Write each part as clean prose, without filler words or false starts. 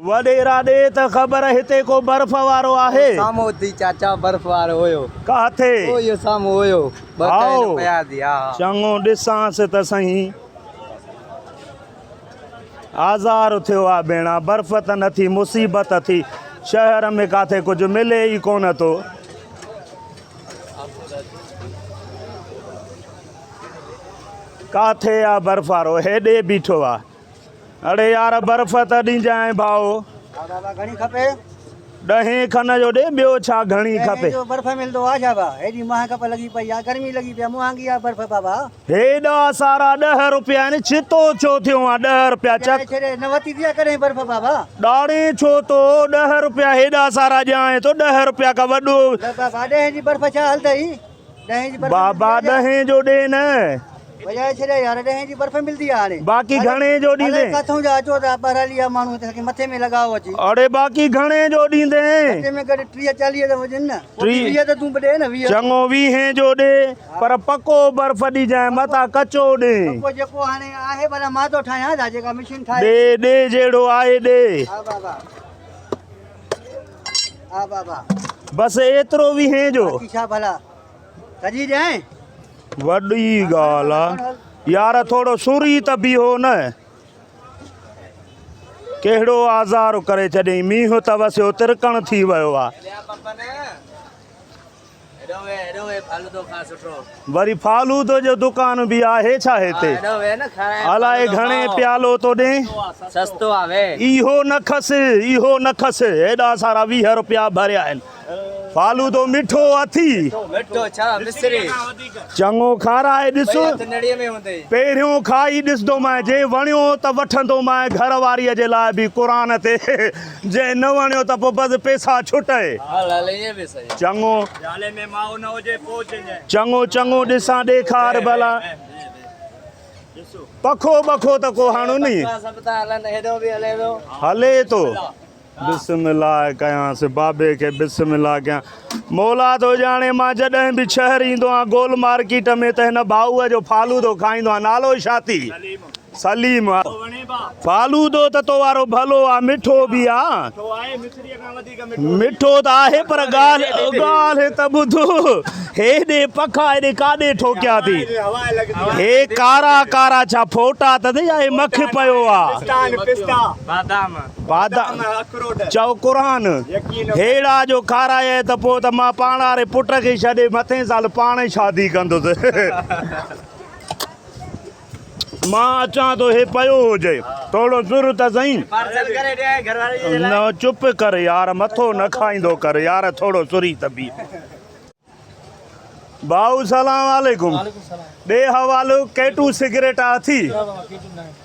وڏيرا ڏي ته خبر هتي ڪو برف وارو آهي؟ سامهون اٿي چاچا برف وارو هيو. ڪاٿي؟ او اهو سامهون هيو. ٻه ڪين پيا ٿي ها ها. چڱو ڏسانس ته سهين. آزار ٿيو آ ڀيڻا برف ته نه ٿي مصيبت ٿي. شهر ۾ ڪاٿي ڪجهه ملي ئي ڪونه ٿو. ڪاٿي آ برف وارو؟ هيڏي بيٺو آ. اڙي يار برف ته ڏينجانء ڀائو. ها بابا گهڻي کپي؟ ڏهين کن جو ڏي ٻيو ڇا گهڻي کپي. ڏهين جو برف ملندو آ ڇا ڀا؟ هيڏي مهانگپ لڳي پئي آ گرمي لڳي پئي آ مهانگي آ برف بابا. هيڏا سارا ڏهه روپيا آهن ڇتو ڇو ٿيو آن ڏهه روپيا چڪ. ڇڏي ڇڏي نه وتي ٿي آ ڪڏهن برف بابا. ڏاڙهين ڇو ٿو ڏهه روپيا هيڏا سارا ڏيانء ٿو ڏهه روپيا ڪا وڏو. نه بابا ڏهين جي برف ڇا هلندئي. بابا ڏهين جو ڏي نه. وڄائي ڇڏيا يار ڏهين جي برف ملدي آ هاڻي. باقي گهڻي جو ڏيندين. الائي ڪٿون جا اچو ٿا ٻهراڙي جا ماڻهو هتي مٿي ۾ لڳائو اچي. اڙي باقي گهڻي جو ڏيندين. گهٽ ۾ گهٽ 30 40 ته هجن نه. پوء به 20 ته تون به ڏي نه 20. چڱو ويهين جو ڏي پر پڪو برف ڏجانء متان ڪچو ڏين. پڪو جيڪو هاڻي آهي ڀلا مان ٿو ٺاهيان ڇا جيڪا مشين ٺاهي. ڏي ڏي جهڙو آهي ڏي. ها بابا. ها بابا. بس ايترو ويهين جو. باقي ڇا ڀلا سڄي ڏيانء. وڏي ڳالهه آ يار ٿورو سري ته بيهو نه. ڪهڙو آزار ڪري ڇڏيئين مينهن ته وسيو ترڪڻ ٿي ويو آ. وري فالودو جو دڪان به آهي ڇا هتي؟ الائي گهڻي پيالو ٿو ڏين. اهو نه کس، اهو نه کس، هيڏا سارا 20 روپيا ڀريا آهن. فالودو مٺو اٿي؟ چڱو کارائي ڏس. پهريون کائي ڏسندومانء، جي وڻيو ته وٺندومانء گهر واريء جي لاء به قرآن تي. جي نه وڻيو ته پوء بس پيسا ڇٽئي. چڱو چڱو چڱو ڏسان ڏيکار ڀلا. پکو ٻکو ته ڪو هڻ ني. هلي ٿو. بسم الله ڪيانس بابي کي بسم الله ڪيان. مولا ٿو ڄاڻي مان جڏهن به شهر ايندو آهيان گول مارڪيٽ ۾ ته هن ڀائوء جو فالودو کائيندو آهيان نالو ڇا ٿي؟ سليم، فالودو ته تو وارو ڀلو آ، مٺو به آ. مٺو ته آهي پر ڳالهه ڳالهه ته ٻڌ، هيڏي پکا هيڏي ڪاڏي ٺوڪيا ٿي؟ هي ڪارا ڪارا ڇا ڦوٽا اٿس يا هي مک پيو آ؟ بادام، چئو قرآن، هيڙا جو کارايئي ته پوء ته مان پاڻ واري پٽ کي ڇڏي مٿئين سال پاڻ ئي شادي ڪندس. مان اچان ٿو هي پيو هجي ٿورو سر ته سهين. نه چپ ڪر يار مٿو نه کائيندو ڪر يار ٿورو سري ته بيهه. ڀائو سلام عليڪم ڏي حوالو ڪيٽو سگريٽ اٿي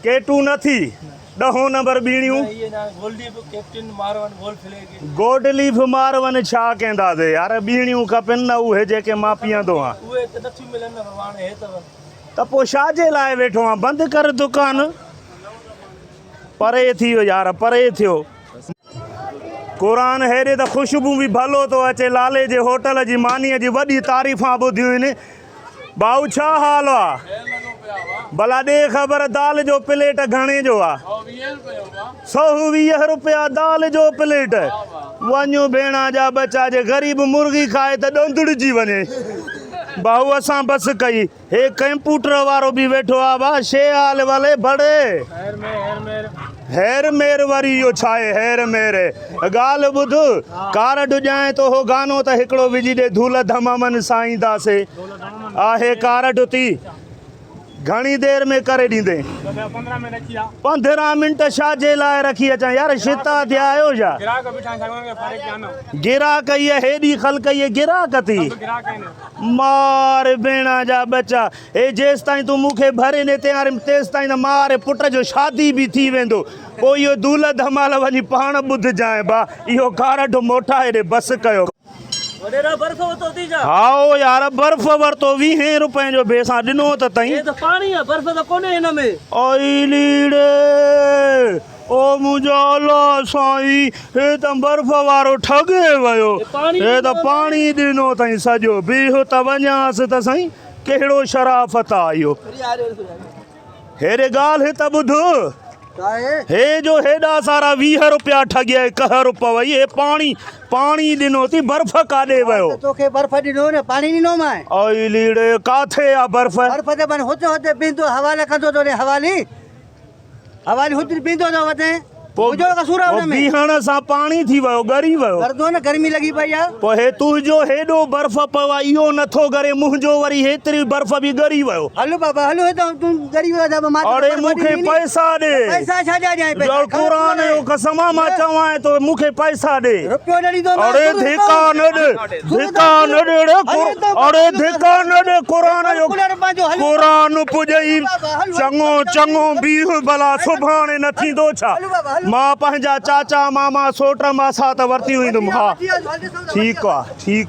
ڪيٽو نه ٿي ڏهون نمبر ٻيڻيون گولڊ ليف مارون ڇا ڪينداسي يار ٻيڻيون کپن نه اهي جيڪي مان پيئندو آهيان. ته پوء ڇا جي لاء ويٺو آن بند ڪر دڪان. پري ٿي ويو يار پري ٿيو. قرآن هيڏي ته خوشبو به ڀلو ٿو اچي لالي جي هوٽل جي مانيء جي وڏي تعريفان ٻڌيون آهن. ڀائو ڇا حال آ؟ ڀلا ڏي خبر دال جو پليٽ گهڻي جو آ؟ 120 روپيا دال جو پليٽ. وڃ ڀيڻا جا ٻچا جي غريب مرغي کائي ته ڏندڙجي وڃي. ڀائو اسان بس ڪئي. هي ڪمپوٽر وارو به ويٺو آ وا شي حال والي بڙي. هير مير وري اهو ڇا آهي هير مير. ڳالهه ٻڌ ڪارڊ ڏيانء ٿو هو گانو ته هڪڙو وجهي ڏي ڌول ڌمامن سان اينداسي. آهي ڪارڊ اتي. گهڻي دير ۾ ڪري ڏيندين؟ 15 منٽ ڇا جي لاء رکي اچان يار شتا ٿيا آهيو ڇا؟ گراهڪ اهي هيڏي خلق اهي گراهڪ ٿي مار ڀيڻا جا ٻچا هي جيستائين تون مون کي ڀري نه تيارين تيستائين ته مان واري پٽ جو شادي به ٿي ويندو پوء اهو دولهه ڌمال وڃي پاڻ ٻڌجانء با اهو ڪارڊ موٽائي ڏي بس ڪيو. وڏيرا برف ورتو اٿئي ڇا؟ هائو يار برف ورتو ويهين روپين جو ڀيسان ڏنو ته تئين. هي ته پاڻي آ برف ته ڪونهي هن ۾. اي ليڙي او منهنجا الله سائين هي ته برف وارو ٺڳي ويو هي ته پاڻي ڏنو اٿئين سڄو بيهه ته وڃانس ته سائين ڪهڙو شرافت آ اهو. هيڏي ڳالهه ته ٻڌ. ڇا آهي؟ هي جو هيڏا سارا 20 روپيا ٺڳيئي قهر پوئي هي پاڻي پاڻي ڏنو ٿي برف ڪاڏي ويو؟ ته توکي برف ڏنو نه پاڻي ڏنو مانء. اي ليڙي ڪاٿي آ برف؟ برف ته من هتي هتي بيهندو حوالي ڪندو ٿو ڏي حوالي حوالي هتي بيهندو ٿو وتين. پوء منهنجو قصور آ ان ۾. بيهڻ سان پاڻي ٿي ويو ڳري ويو. ڳرندو نه گرمي لڳي پئي آ. پوء هي تنهنجو هيڏو برف پيو آ اهو نٿو ڳري منهنجو وري هيتري برف به ڳري ويو. هل بابا هل هتان تون ڳري ويو ته مان اڙي مون کي پئسا ڏي. پئسا ڇا جا ڏيانء پئسا. قرآن جو قسم آ مان چوانء ٿو مون کي پئسا ڏي. رپيو نه ڏيندو اڙي ڌڪا نه ڏي ڌڪا نه ڏي ڙي اڙي ڌڪا نه ڏي قرآن جو قرآن پڄئي چڱو چڱو بيهه ڀلا سڀاڻي نه ٿيندو ڇا مان پنهنجا چاچا ماما سوٽ ماسات ورتيون ايندم ها ٺيڪ آ ٺيڪ.